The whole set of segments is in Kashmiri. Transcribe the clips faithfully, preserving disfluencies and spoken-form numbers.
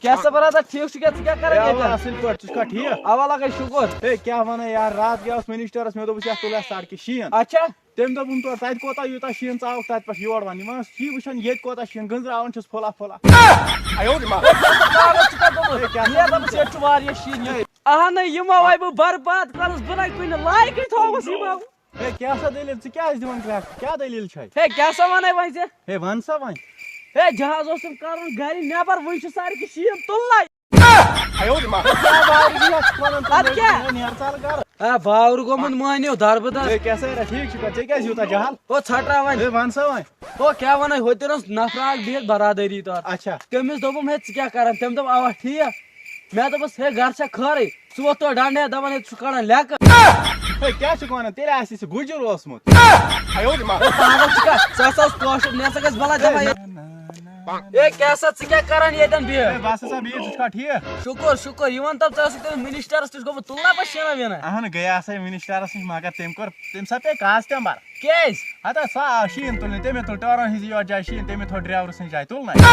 کیٛاہ سا برادر، ٹھیٖک چھُکھا؟ ژٕ کیٛاہ کران ہے، اَوا، ییٚتٮ۪ن؟ اَصٕل پٲٹھۍ، ژٕ چھُکھا ٹھیٖک؟ اَوا لگے شُکُر۔ ہے، کیٛاہ وَنان یار، راتھ گٔیوس مٔنِشٹرَس، مےٚ دوٚپُس یَتھ تُل اَسہِ سڑکہِ شیٖن۔ اچھا۔ تٔمۍ دوٚپُن تورٕ، "تَتہِ کوتاہ یوٗتاہ شیٖن، ژٕ آوُکھ تَتہِ پٮ۪ٹھ یور وَنہِ؟" یِوان چھُس یی وٕچھان، ییٚتہِ کوتاہ شیٖن، گٔنٛزراوان چھُس پھُلہ پھُلہ۔ پاگل چھُکھا گوٚمُت؟ ہے، کیٛاہ سا یے وَنان؟ دوٚپُس، ییٚتہِ چھُ واریاہ شیٖن ییٚتہِ۔ اہنُے، یِم آے بہٕ برباد کَرُس، بہٕ نَے کُنہِ لایقٕے تھووُس یِمو۔ ہے، کیٛاہ سا دٔلیٖل؟ ژٕ کیٛازِ دِوان کرٛٮ۪کھ؟ کیٛاہ دٔلیٖل چھے؟ ہے، کیٛاہ سا وَنَے وۄنۍ ژےٚ؟ ہے، وَن سا وۄنۍ۔ ہے، جہاز اوسُم کَرُن گَرِ نٮ۪بر، وٕنہِ چھُ سڑکہِ شیٖن تُلنَے۔ ہے، کیٛاہ باورٕ یی اَتھ وَنان ژٕ؟ اَدٕ کیٛاہ؟ ہے، نیر ژَل گَرٕ۔ ہے، باورٕ گوٚمُت مٲنِو دَربٕدَر۔ ہے، کیٛاہ سا یارا، ٹھیٖک چھُکھا؟ ژےٚ کیٛازِ یوٗتاہ جہل؟ او، ژھٹرا وۄنۍ۔ ہے، وَن سا وۄنۍ۔ او، کیٛاہ وَنَے، ہوٚتٮ۪ن اوس نفرا اَکھ بِہِتھ برادٔری تور۔ اچھا۔ تٔمِس دوٚپُم، "ہے، ژٕ کیٛاہ کَران؟" تٔمۍ دوٚپ، "اَوا، ٹھیٖک۔" مےٚ دوٚپُس، "ہے، گرٕ چھا خٲرٕے؟" سُہ ووت تورٕ ڈنڈٕ ہٮ۪تھ دپان، "ہے، ژٕ چھُکھ کڑان لیٚکہٕ۔" ہے، کیٛاہ چھُکھ ونان؟ تیٚلہِ آسہِ سُہ گُجُر اوسمُت۔ ہے، پاگل چھُکھا؟ سُہ ہسا اوس کٲشُر، مےٚ ہسا گژھِ بلاے دپان، ہے، ہے، کیٛاہ سا، ژٕ کیٛاہ کران ییٚتٮ۪ن بِہِتھ؟ ہے، بس ہسا بِہِتھ، ژٕ چھُکھا ٹھیٖک؟ شُکُر، شُکُر، یہِ وَن تہٕ ژٕ ٲسٕکھ تٔمِس منسٹرس نِش گوٚمُت تُلنہ پتہٕ شیٖنہ ویٖنہ؟ اہن، گٔیاس ہے منسٹرس نِش، مگر تٔمۍ کوٚر، تٔمِس ہا پیٚیہِ کاز تہِ بر۔ کیٛازِ؟ ہتا سا آو شیٖن تُلنہِ، تٔمۍ تُل ٹٲرن ہٕنٛزِ یوت جایہِ شیٖن، تٔمۍ تھوٚو ڈرایورٕ سٕنٛزِ جایہِ تُلنَے۔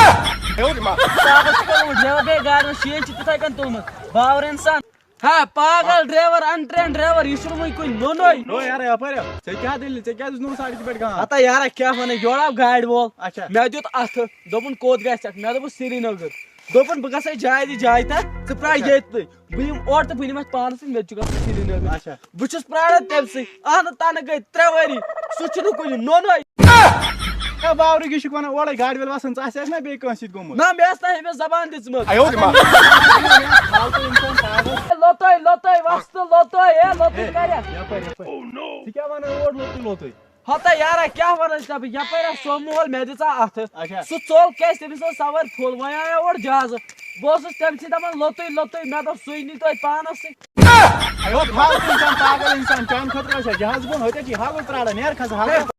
پاگل چھُکھ گوٚمُت، ڈرایور بیٚیہِ گاڑِ منٛز شیٖن چھِ تِتھَے کٔنۍ تُلمُت۔ باورٕ اِنسان۔ ہے، پاگل ڈرایور، اَن ٹرینڈ ڈرایور، یہِ چھُنہٕ وۄنۍ کُنہِ نوٚنُے۔ او یارا، یپٲرۍ آو۔ ژےٚ کیٛاہ دٔلیٖل؟ ژےٚ کیٛازِ نوٚو سڑکہِ پٮ۪ٹھ گان؟ ہتا یارا، کیٛاہ وَنَے، یورٕ آو گاڑِ وول۔ اچھا۔ مےٚ دیُت اَتھٕ، دوٚپُن، "کوٚت گژھکھ؟" مےٚ دوٚپُس، "سرینگر۔" دوٚپُن، "بہٕ گژھٕ جایہِ جایہِ تہٕ ژٕ پرٛار اچھا۔ ییٚتہِ تہٕ بہٕ یِمہٕ اورٕ تہٕ بہٕ نِمہٕ اَتھ پانَس سۭتۍ، مےٚ تہِ چھُ گژھُن سرینگر۔" اچھا۔ بہٕ چھُس پرٛاران تٔمۍ سٕے۔ اَہنُو، تَنہٕ گٔے ترٛےٚ ؤری، سُہ چھُنہٕ کُنہِ نوٚنُے۔ ہے، باورٕگی چھُکھ وَنان اورَے گاڑِ وٲلۍ وَسان، ژٕ آسہِ ہَکھ نا بیٚیہِ کٲنٛسہِ سۭتۍ گوٚمُت؟ نہ، مےٚ ٲس نہ أمِس زبان دِژمٕژ۔ فالتو اِنسان پاگل۔ لوٚتُے، لوٚتُے، وَستہٕ لوٚتُے، ہے، لوٚتُے ہے، کَرٮ۪کھ۔ یَپٲرۍ، یَپٲرۍ۔ ژٕ کیٛاہ وَنان اورٕ لوٚتُے، لوٚتُے؟ ہتا یارا، کیٛاہ وَنان ژےٚ بہٕ؟ یَپٲرۍ آو سومو وول، مےٚ دِژ اَتھٕ۔ اچھا۔ سُہ ژوٚل کیٛازِ؟ تٔمِس اوس سوارِ پھوٚل، وۄنۍ آیو اورٕ جہازٕ۔ بہٕ اوسُس تٔمۍ سٕے دَپان، "لوٚتُے، لوٚتُے۔" مےٚ دوٚپ، "سُے نی توتہِ پانَس سۭتۍ۔" ہے، فالتو اِنسان، پاگل اِنسان، چانہِ خٲطرٕ ٲسۍ اَسہِ جہازٕ بۄن، ہوٚتہِ چھِ حالُل ترٛاڑان، نیر کھسہٕ حالُل۔